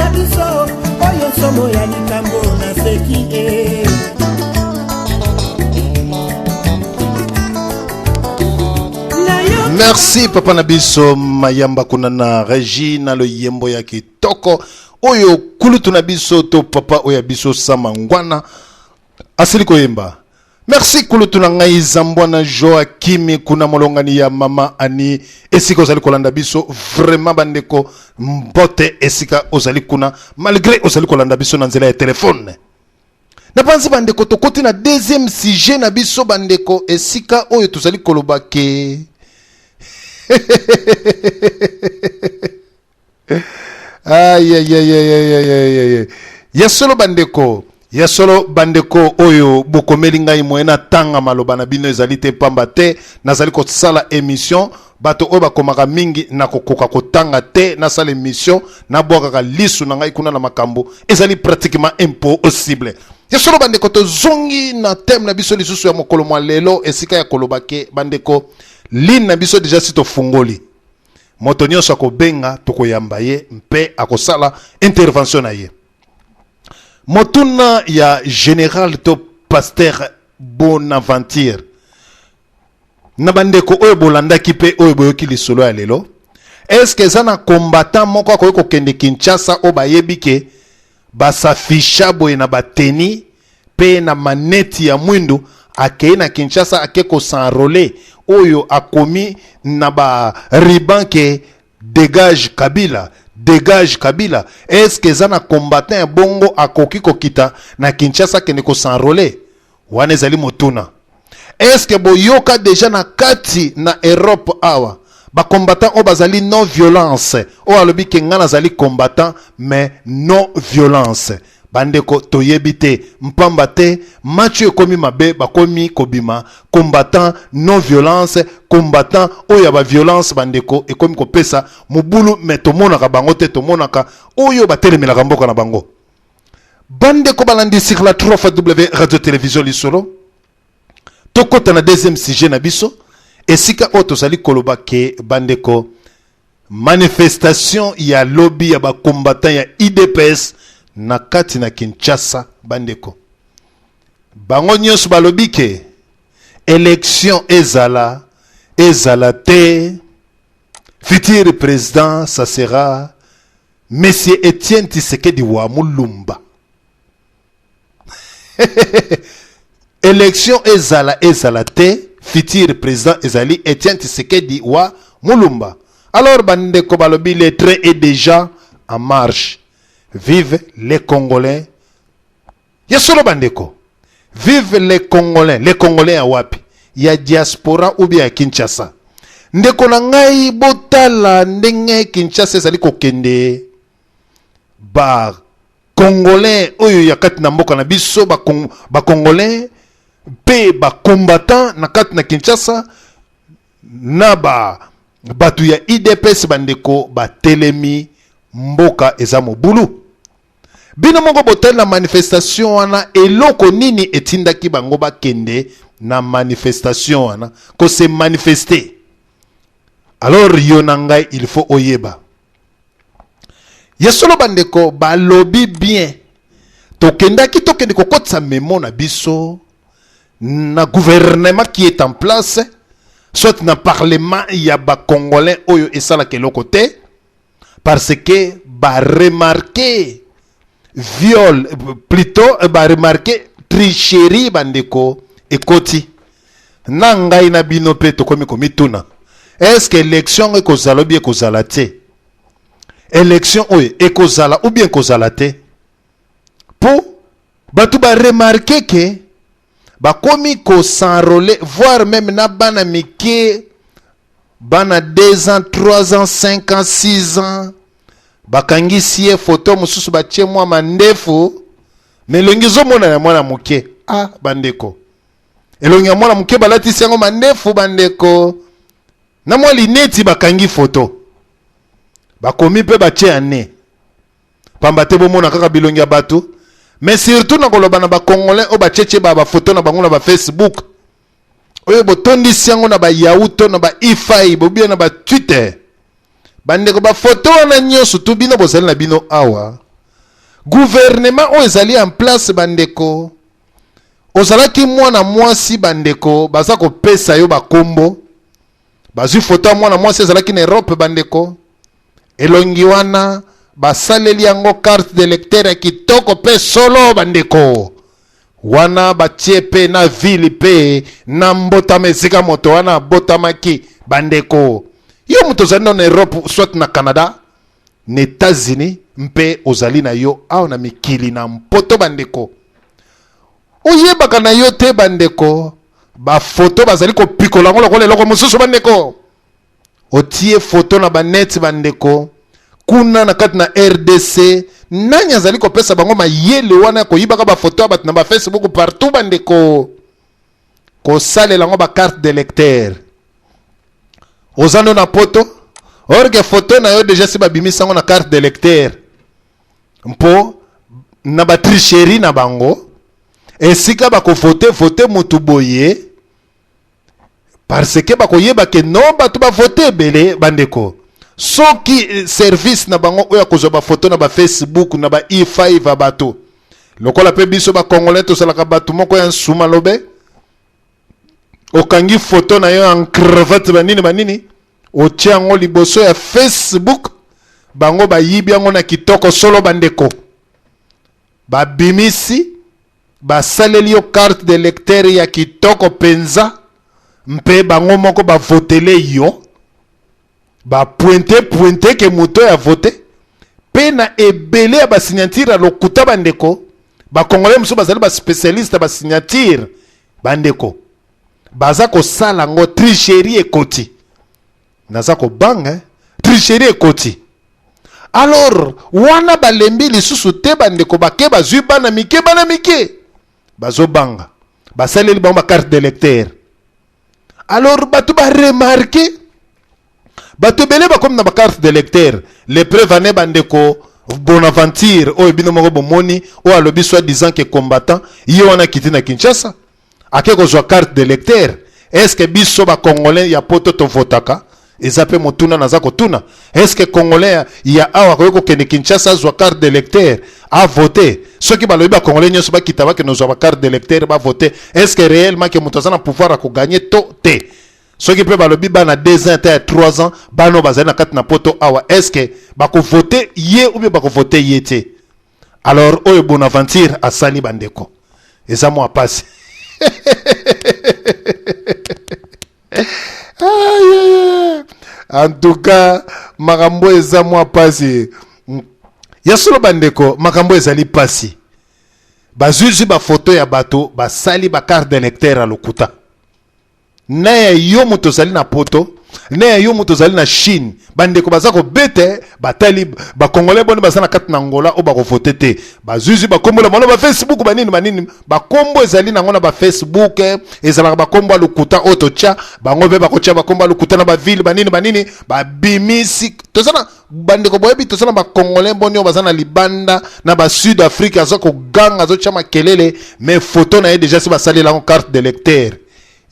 na biso oyo nsomo ya likambo naseki e Merci papa na biso mayamba kuna na régie na loyembo ya kitoko oyo kulutu na biso to papa oyo ya biso sama ngwana asili koyemba. Merci kulutu na ngai Zambwana Joakimi kuna molongani ya mama Ani esika ozali kolanda biso vraiment bandeko mbote esika ozali kuna malgré ozali kolanda biso na nzela ya telefone. Napanzi bandeko tokoti na deuxième sujet na biso bandeko esika oyo tozali koloba ke ayayayayayayay ya solo bandeko ya solo bandeko oyo bokomeli ngai moye natanga maloba na bino ezali te mpamba te nazali kosala emission bato oyo bakomaka mingi nakokoka kotanga te nasala emission nabwakaka lisu na ngai kuna na makambo ezali pratiquement impossible ya solo bandeko tozongi na thème na biso lisusu ya mokolo mwa lelo esika ya koloba ke bandeko ligne na biso deja si tofungoli Moto nyonso akobenga, tokoyamba ye mpe akosala intervention na ye. Motuna ya general to pasteur Bonaventure na bandeko oyo bolandaki mpe oyo boyoki lisolo ya lelo, est-ce que eza na combattant moko akoki kokende Kinshasa oyo bayebi ke basafisha boye na bateni pe na maneti ya mwindu akei na Kinshasa ake ko s'enroler oyo akomi na ba ruban ke degage Kabila degage Kabila est ce que eza na combattant ya bongo akoki kokita na Kinshasa akende ko s'enroler wana ezali motuna est ce que boyoka deja na kati na Europe awa ba combattant oyo bazali non violence oyo alobi ke ngai nazali combattant mais non violence Bandeko toyebi te mpamba te match oyo ekomi mabe bakomi kobima combattant non violence combattant oyo ya ba violence bandeko ekomi kopesa mobulu me tomonaka bango te tomonaka oyo batelemelaka mboka na bango bandeko balandi sur la 3 fois w radio télévision lisolo tokota na deuxième sujet na biso esika oyo tozali koloba ke bandeko Manifestation ya lobi ya ba combattants ya udps na kati na Kinshasa bandeko. Bango nyonso balobi ke election ezala ezala te futur president ça sera Monsieur Etienne Tshisekedi wa Mulumba. Election ezala ezala te futur president ezali Etienne Tshisekedi wa Mulumba. Alors bandeko balobi le train est déjà en marche. Vive les Congolais. Ya solo bandeko. Vive les Congolais. Les Congolais ya wapi? Ya diaspora ou bien ya Kinshasa? Ndeko na ngai botala ndenge Kinshasa ezali kokende ba Congolais oyo ya kati na mboka na biso ba, ba Congolais pe ba combattants na kati na Kinshasa na ba bato ya UDPS bandeko batelemi mboka eza mobulu. Bino moko botali na manifestation wana eloko nini etindaki bango bakende na manifestation wana ko se manifester. Alors yo na ngai il faut oyeba Ya solo bandeko balobi bien tokendaki tokende kokotisa memo na biso na gouvernement qui est en place soit na parlement ya ba congolais oyo esalaka eloko te parce que ba remarquer viol plutôt ba remarquer tricherie bandeko ekoti na ngai na bino mpe tokomi komituna est ce que élection yango ekozala obi ekozala te élection oyo ekozala ou bien ekozala te mpo bato baremarke ke bakomi kosenrole voire meme na bana mike bana 2 ans 3 ans 5 ans 6 ans bakangisi ye foto mosusu batie mwa mandefu me elongi ezomona ya mwana moke ah bandeko elongi ya mwana moke balatisi yango mandefu bandeko na mwa lineti bakangi foto bakomi mpe batie ane pamba te bomona kaka bilongi ya bato mais surtout na koloba na bacongolais oyo batietie ba bafoto na bango na bafacebook oyo botondisi yango na bayahoo to na ba ifai bobia na batwitter bandeko bafoto wana nyonso tu bino bozali na bino awa. Gouvernement oyo ezali en place bandeko, ozalaki mwana mwasi bandeko, baza kopesa yo bakombo, bazwi foto ya mwana mwasi ezalaki na Europe bandeko, elongi wana basaleli yango carte d'électeur ya kitoko mpe solo bandeko, wana batie mpe na ville mpe na mbotama esika moto wana abotamaki bandeko. Yo moto ozali na Europe soit na Canada, na États-Unis mpe ozali na yo awa na mikili na mpoto bandeko, oyebaka na yo te bandeko, bafoto bazali kopikola yango lokola eloko mosusu bandeko. Otie foto na baneti bandeko, kuna na kati na RDC nani azali kopesa bango mayele wana ya koyibaka bafoto ya bato na bafacebook partout bandeko, kosalela yango bacarte d'électeur? Oza ndo na poto, or que foto na yo déjà si babimisi yango na carte d'électeur mpo na batricherie na bango, esika bakovote vote motu boye parce que bakoyeba ke non, bato bavote ebele bandeko. Soki service na bango oyo akozwa bafoto na bafacebook na ba e5 ya bato, lokola mpe biso bacongolais tosalaka bato moko ya nsuma lobe, okangi foto na yo en cravate banini banini, otie yango liboso ya Facebook, bango bayibi yango na kitoko solo bandeko, babimisi, basaleli yo carte de lecteur ya kitoko mpenza, mpe bango moko bavotele yo, bapointe pointe ke moto ya vote mpe na ebele ya basignature ya lokuta bandeko. Bakongolais mosusu bazali baspécialiste ya basignature bandeko, baza kosala yango, tricherie ekoti, naza kobanga tricherie ekoti. Alors wana balembi lisusu te bandeko, bake bazwi bana mike, bana mike bazobanga, basaleli bango bacarte d'électeur. Alors bato baremarquer, bato ebele bakomi na bacarte d'électeur. Le preuve ane bandeko, Bonaventure oyo bino moko bomoni, oyo alobi soit disant ke combattant, ye wana akiti na Kinshasa, ake kozwa carte d'électeur. Est ce que biso bacongolais ya poto tovotaka? Eza mpe motuna naza kotuna. Est ce que congolais ya awa akoki kokende Kinshasa, azwa carte d'électeur, avote? Soki balobi bacongolais nyonso bakita, bakende kozwa bacarte d'électeur, bavote, est ce que réellement ke moto aza na pouvoir akoganye to te? Soki mpe balobi bana 2 ans te, ya 3 ans, bana oyo bazali na kati na poto awa, est ce que bakovote ye ou bien bakovote ye te? Alors oyo Bonaventure asali bandeko, eza mwa pasi. En tout cas makambo eza mwa pasi ya solo bandeko, makambo ezali pasi. Bazwizwi bafoto ya bato, basali bacarte d'électeur ya lokuta, na ya yo moto ozali na poto, na ya yo moto ozali na Chine bandeko. Baza kobete, batali bakongolais boni baza na kati na Ngola oyo bakovote te. Bazwizwi bakombo na bango bafacebook banini banini, bakombo ezali nango na bafacebook, ezalaka bakombo ya lokuta oyo totya, bango mpe bakotya bakombo ya lokuta na bavile banini banini, babimisi. Toza na bandeko, boyebi, toza na bakongolais boni oyo baza na libanda na basud Afrique, aza koganga, azotya makelele, mais foto na ye déjà si basalela yango carte d'électeur.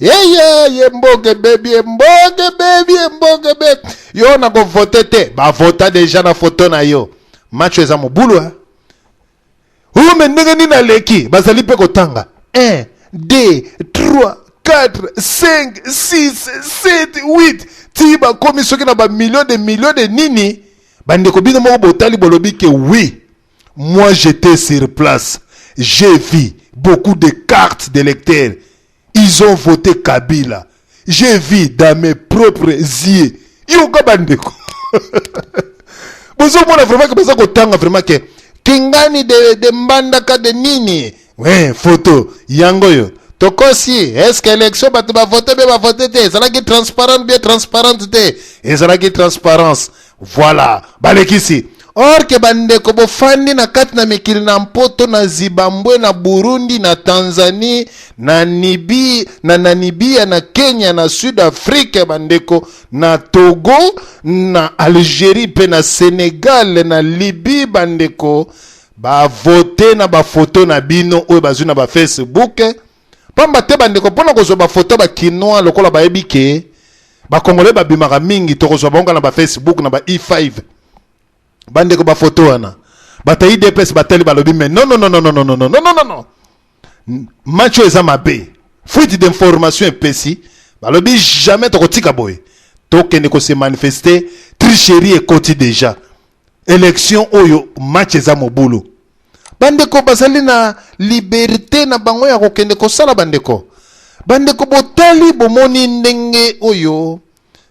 Yeye ye mboka ebebi, mboka ebebi, mboka ebebi. Yo na kovote te, bavota déjà na foto na yo. Match eza mobulu ume ndenge nini aleki, bazali mpe kotanga 1 2 3 4 5 6 7 8 ti bakomi soki na bamillion de million de nini bandeko. Bino moko botali, bolobi ke oui, moi j'étais sur place, j'ai vu beaucoup de cartes d'électeurs, ils ont voté Kabila, j'ai vu dans mes propres yeux. Yoka bandeko, bozomona vraiment ke baza kotanga vraiment ke kingani de Mbandaka de nini, ouais, photo yango oyo tokosi. Est ce que élection bato bavote mpe bavote te, ezalaki transparente bien transparente te? Ezalaki transparence, voilà, balekisi. Or ke bandeko bofandi na kati na mikili na mpoto, na Zimbabwe, na Burundi, na Tanzanie, na Nibi, na Namibia, na Kenya, na Sud Afrique bandeko, na Togo, na Algérie mpe na Sénégal, na Libye bandeko, bavote na bafoto na bino oyo bazwi na bafacebook pamba te bandeko, mpona kozwa bafoto bakinois, lokola bayebi ke bakongolais babimaka mingi, tokozwa bango na bafacebook na ba e5 bandeko. Bafoto wana Bato ya UDPS batali balobi mais non non non non non non non non non non non. Match oyo eza mabe. Fuite d'information epesi balobi jamais tokotika boye. Tokende ko se manifester, tricherie ekoti déjà. Election oyo match eza mobulu. Bandeko bazali na liberte na bango ya kokende kosala bandeko. Bandeko botali bomoni ndenge oyo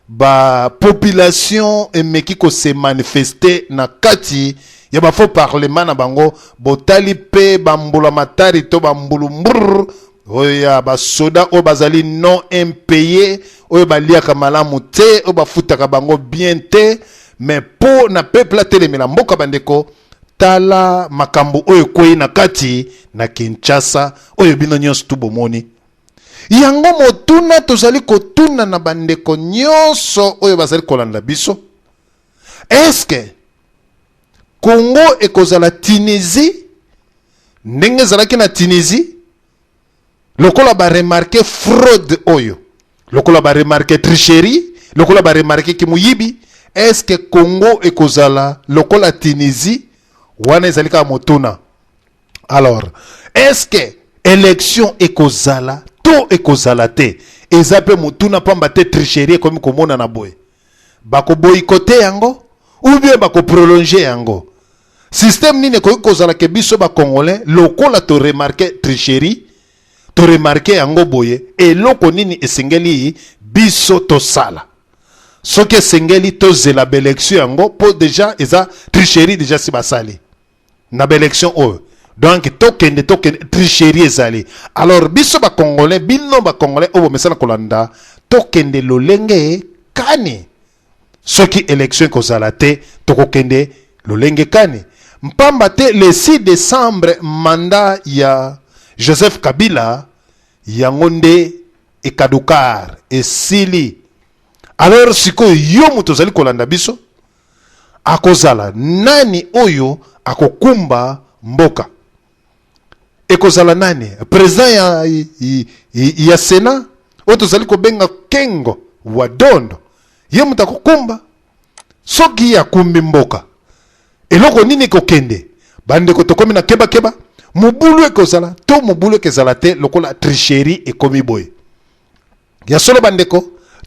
ba population emeki ko se manifester na kati ya ba faux parlement na bango. Botali pe ba mbula matari to ba mbulu mbrr oyo ya ba soda oyo bazali non impayé, oyo baliaka malamu te, oyo bafutaka bango bien te, mais po na peuple atelemela mboka. Bandeko, tala makambo oyo ekwei na kati na Kinshasa, oyo bino nyonso tu bomoni yango. Motuna tozali kotuna na bandeko nyonso oyo bazali kolanda biso: eske Congo ekozala Tunisie ndenge ezalaki na Tunisie, lokola baremarquer fraude oyo, lokola baremarquer tricherie, lokola baremarquer kimuyibi? Eske Congo ekozala lokola Tunisie? Wana ezali kaka motuna. Alors, est-ce élection ekozala to ekozala te? Eza mpe motuna, pamba te tricherie ekomi komonana boye. Bakoboyikote yango ou bien bakoprolonger yango? Système nini ekoki kozala ke biso bacongolais, lokola toremarquer tricherie, toremarquer yango boye, eloko nini esengeli biso tosala? Soki esengeli tozela baélection yango, mpo déjà eza tricherie, déjà si basali na baélection oyo, donc tokende tokende, tricherie ezali. Alors biso bacongolais, bino bacongolais oyo bomesana kolanda, tokende lolenge kani soki élection ekozala te? Tokokende lolenge kani? Mpamba te le 6 décembre mandat ya Joseph Kabila yango nde ekaducar, esili. Alors sikoyo, yo moto ozali kolanda biso, akozala nani oyo akokumba mboka? Ekozala nani? Président ya Sénat oyo tozali kobenga Kengo wa Dondo, ye moto akokumba? Soki ye akumbi mboka, eloko nini ekokende? Bandeko, tokomi na kebakeba. Mobulu ekozala to mobulu ekozala te, lokola tricherie ekomi boye? Ya solo bandeko,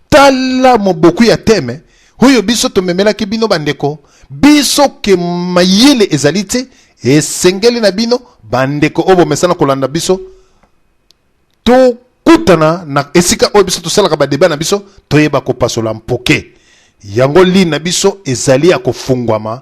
tala moboku ya teme oyo biso tomemelaki bino. Bandeko, biso ke mayele ezali te, esengeli na bino bandeko oyo bomesana kolanda biso, tokutana na esika oyo biso tosalaka badébat na biso, toyeba kopasola mpoke yango. Ligne na biso ezali ya kofungwama.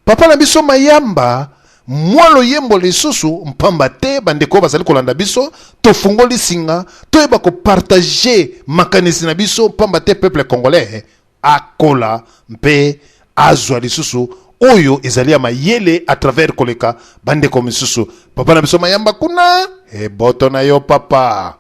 Papa na biso Mayamba, mwa loyembo lisusu, mpamba te bandeko oyo bazali kolanda biso, tofungoli singa, toyeba kopartager makanisi na biso, mpamba te peuple congolais akola mpe azwa lisusu oyo ezali ya mayele à travers koleka bandeko misusu. Papa na biso Mayamba kuna, eboto na yo papa.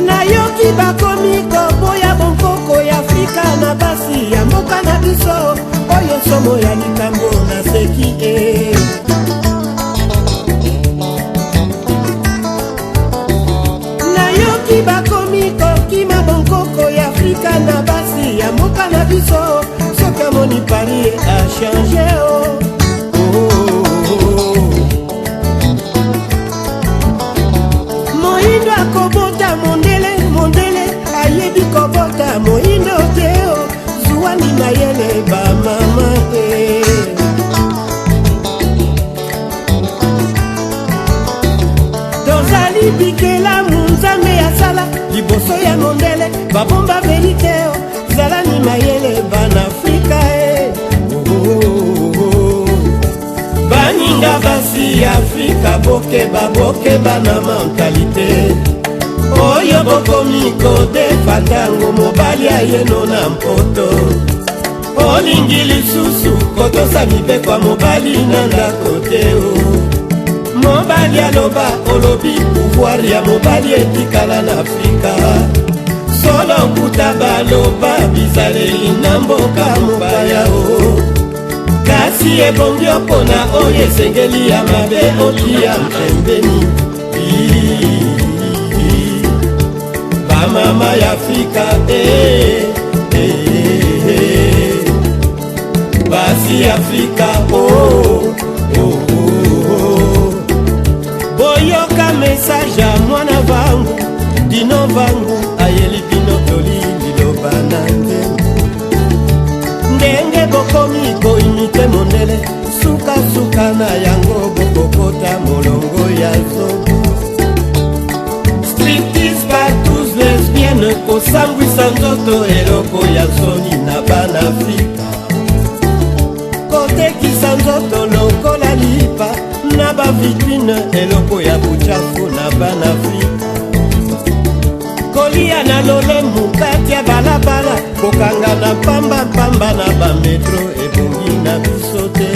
Nayoki bakomi koboya bonkoko ya Afrika na basi ya mboka na biso. Oyo somo ya likambo, naseki e. Nayoki bakomi kokima bonkoko ya Afrika na basi ya mboka na biso. Soki amoni Paris, achanger o. Oh, oh, oh, oh. Moyindo akobota mondele, mondele ayebi kobota moyindo te o. Zuwani mayele bamama e. Tozali bikelamu Nzambe asala liboso ya mondele babomba vérité o. Zalani mayele bana Afrika e. Oh, oh, oh, oh. Baninga basi ya Afrika, bokeba, bokeba na mentalité. Oyo bokomi kodefa ntango mobali ayeno na mpoto, olingi lisusu kotosa mibeko ya mobali na ndako te. O mobali aloba, olobi pouvoir ya mobali etikala na Afrika. Solo kuta baloba bizaleli na mboka mopaya o, kasi ebongi opona oyo esengeli, ya mabe otia pembeni. Bamama ya Afrika, eh, eh, eh. Basi ya Afrika, oh, oh, oh. Boyoka message ya mwana vangu Dino Vangu, ayeli bino toli liloba na nzembo. Ndenge bokomi koimite mondele, sukasuka na yango bokokota molongo ya zobo. Striptease partout, lesbienne, kosambwisa nzoto, eloko ya soni na bana Afrika. Kotekisa nzoto lokola lipa na bavitrine, eloko ya buchafu na bana Afrika. Kolia na lolemu kati ya balabala, kokanga na pambapamba na bametro, ebongi na biso te.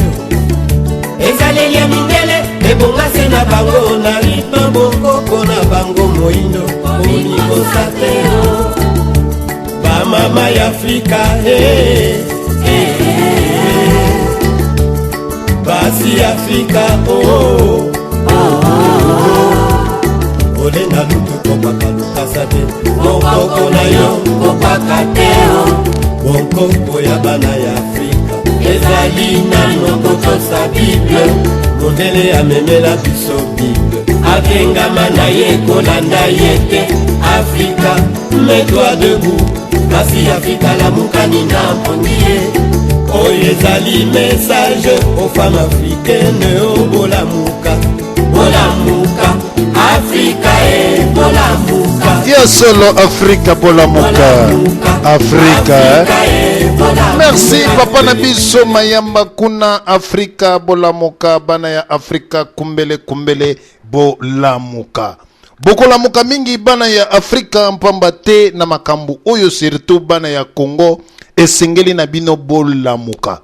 Ezaleli ya mindele ebonga se na bango, na rythme bokoko na bango moindo komikosa te. Bamama ya Afrika, hey, hey, hey. Basi ya Afrika, oh, oh, oh. Olenga lutu kokwaka lukasa te, bokoko na yo kokwaka te. Bokoko ya bana ya Afrika ezali nano kotosa Bible. Mondele amemela biso Bible, akengama na ye kolanda ye te. Afrika, mets-toi debout, kasi Afrika lamukani na mpongi ye. Oyo ezali message aux femmes africaines: o bolamuka, bolamuka, Afrika e, bolamuka. Ya solo, Afrika bolamuka, Afrika, eh? Merci papa na biso Mayamba kuna. Afrika bolamuka, bana ya Afrika, kumbele kumbele, bolamuka, bokolamuka mingi bana ya Afrika, mpamba te na makambo oyo, surtout bana ya Congo, esengeli na bino bolamuka,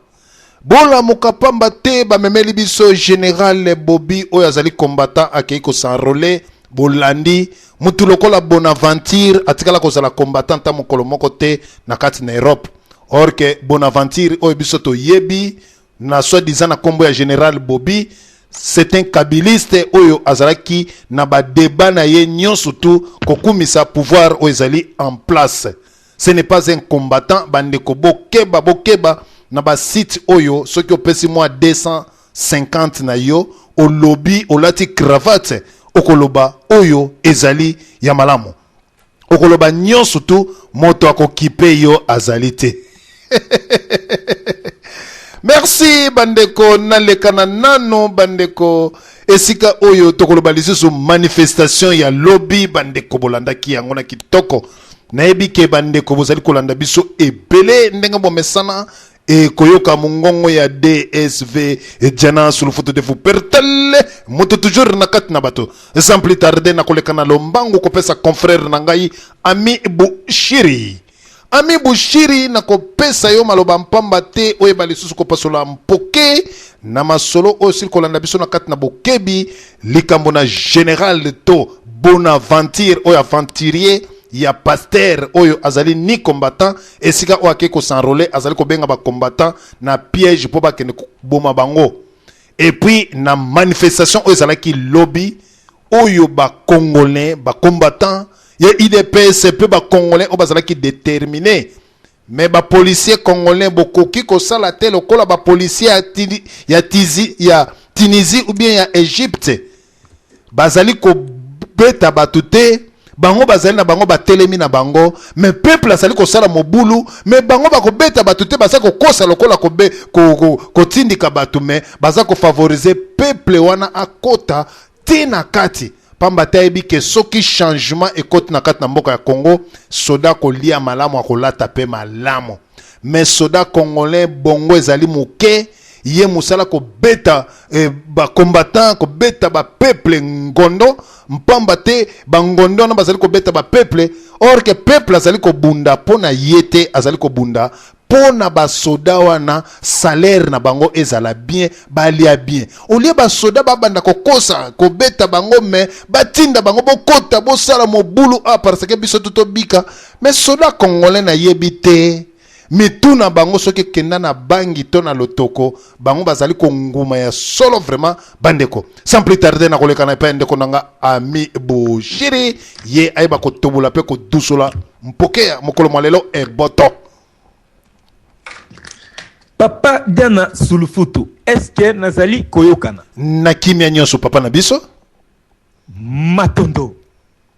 bolamuka, pamba te bamemeli biso général Bobi oyo azali combattant, akei kos'enrôler. Bolandi mutu lokola Bonaventure, atikala kozala combattant ta mokolo moko te na kati na Europe. Or que Bonaventure oyo biso toyebi na soi-disant na nkombo ya général Bobi, c'est un kabiliste oyo azalaki na badébat na ye nyonso tu kokumisa pouvoir oyo ezali en place. Ce n'est pas un combattant. Bandeko, bokeba, bokeba na basite oyo. Soki opesi mwa 250 na yo, olobi, olati cravate, okoloba oyo ezali ya malamu, okoloba nyonso tu, moto akokipe yo azali te. Merci bandeko. Naleka na nano bandeko esika oyo tokoloba lisusu manifestation ya lobi. Bandeko, bolandaki yango na kitoko. Nayebi ke bandeko bozali kolanda biso ebele ndenge bomesana ekoyoka mongongo ya DSV Diana Sulufutu de Pertele, moto toujours na kati na bato. Sans plus tarder, nakoleka na lombangu kopesa confrère na ngai Ami Bushiri. Ami Bushiri, nakopesa yo maloba mpamba te oyeba lisusu kopasola mpoke na masolo oyo osili kolanda biso na kati na bokebi, likambo na général to Bonaventure oyo aventurier ya pasteur oyo azali ni combattant, esika oyo akei kos'enrôler, azali kobenga bacombattant na piège mpo bakende koboma bango. Et puis na manifestation oyo ezalaki lobi, oyo bacongolais, bacombattant ya UDPS mpe bacongolais oyo bazalaki déterminé, mais bapolicier congolais bokoki kosala te lokola bapolicier ya Tunisie ou bien ya Égypte. Bazali kobeta bato te, bango bazali na bango, batelemi na bango, mais peuple azali kosala mobulu, mais bango bakobeta bato te. Baza kokosa lokola kotindika bato, mais baza kofavoriser peuple wana akota te na kati, pamba te ayebi ke soki changement ekoti na kati na mboka ya Congo, soda kolia malamu, akolata mpe malamu. Mais soda congolais bongo ezali moke. Ye mosala kobeta eh, ba combattant, kobeta ba peuple ngondo, mpamba te bangondo wana bazali kobeta ba peuple, or que peuple azali kobunda mpo na ye te, azali kobunda mpo na basoda wana salaire na bango ezala bien, balia bien. Olie basoda babanda kokosa kobeta bango, me batinda bango bokota bosala mobulu a parce que biso to tobika. Mais soda congolais nayebi te mitu na bango soki ekenda na bangi to na lotoko, bango bazali konguma ya solo. Vraiment bandeko, sans plus tarder, na koleka na epai ya ndeko na nga Ami Bushiri, ye ayeba kotobola mpe kodusola mpoke ya mokolo mwa lelo eboto. Papa Diana Sulufutu, est-ce que nazali koyokana? Na kimia nyonso, papa na biso. Matondo.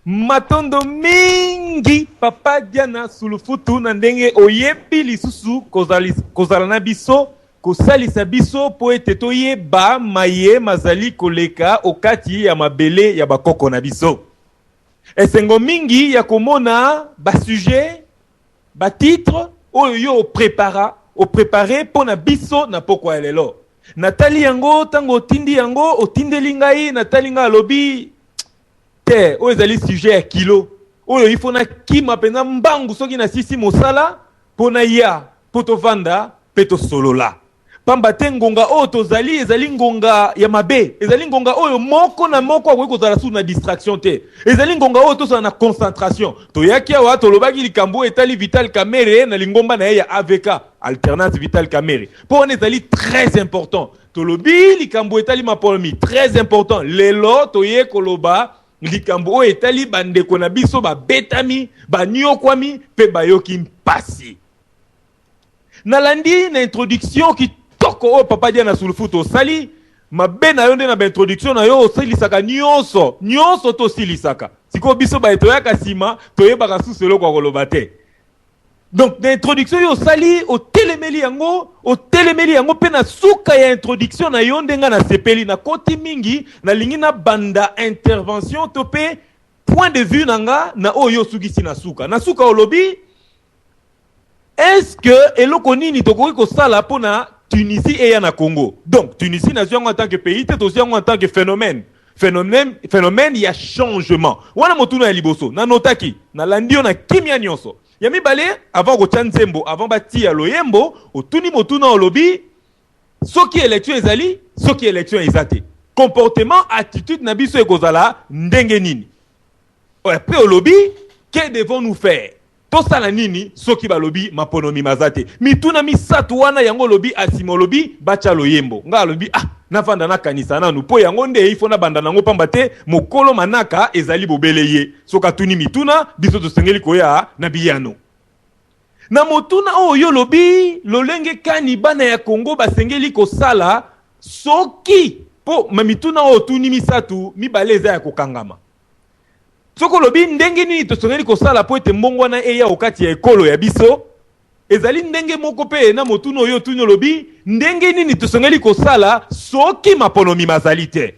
Matondo mingi Papa Diana Sulufutu na ndenge oyebi lisusu kozala na biso, kosalisa biso mpo ete toyeba maye mazali koleka okati ya mabele ya bakoko na biso. Esengo mingi ya komona ba sujets, ba titres oyo yo oprepara, oprepare mpo na biso na pokwa ya lelo. Natali yango tango otindi yango, otindeli ngai, natali ngai alobi te, oyo ezali sujet ya kilo, oyo il faut nakima mpenza mbangu soki nasisi mosala mpo naya mpo tovanda mpe tosolola. Pamba te ngonga oyo tozali ezali ngonga ya mabe, ezali ngonga oyo moko na moko akoki kozala susu na distraction te, ezali ngonga oyo tozala na concentration. Toyaki awa tolobaki likambo oyo etali Vital Kamerhe na lingomba na ye ya AVK, Alternance Vital Kamerhe, mpo wana ezali très important. Tolobi likambo etali mapolomi, très important. Lelo toye koloba likambo oyo etali bandeko na biso babetami, banyokwami mpe bayoki mpasi. Nalandi na introduction kitoko oyo Papa Diana Sulufutu osali. Mabe na yo nde na ba introduction na yo osilisaka nyonso, nyonso tosilisaka. Sikoyo biso baye toyaka nsima toyebaka susu eloko ya koloba te. Donc na introduction yo osali, otelemeli yango, otelemeli yango mpe na suka ya introduction na yo nde nga nasepeli, nakoti mingi, nalingi nabanda intervention to mpe point de vue na nga na oyo yo osukisi na suka. Na suka olobi, est-ce que eloko nini tokoki kosala mpo na Tunisie eya na Congo? Donc Tunisie nazwi yango en tant que pays te, tozwi yango en tant que phénomène. Phénomène, phénomène ya changement. Wana motuna ya liboso, nanotaki, nalandi yo na kimia nyonso. Ya mibale, avant kotia nzembo, avant batia loyembo, otuni motuna olobi, soki élection ezali, soki élection eza te, comportement, attitude na biso ekozala ndenge nini? Après olobi, que devons-nous faire? Tosala nini soki balobi maponomi maza te? Mituna misato wana yango olobi, asima olobi batya loyembo. Ngai alobi, ah, navanda nakanisa nanu mpo yango nde ifo nabanda nango, pamba te mokolo manaka ezali bobele ye. Soki atuni mituna, biso tosengeli koya na biyano. Na motuna oyo yo olobi, lolenge kani bana ya Congo basengeli kosala soki, mpo ma mituna oyo otuni misato, mibale eza ya kokangama. Soki olobi ndenge nini tosengeli kosala mpo ete mbongwana eya okati ya ekolo ya biso, ezali ndenge moko mpe na motuna oyo otuni olobi ndenge nini tosengeli kosala soki maponomi mazali te.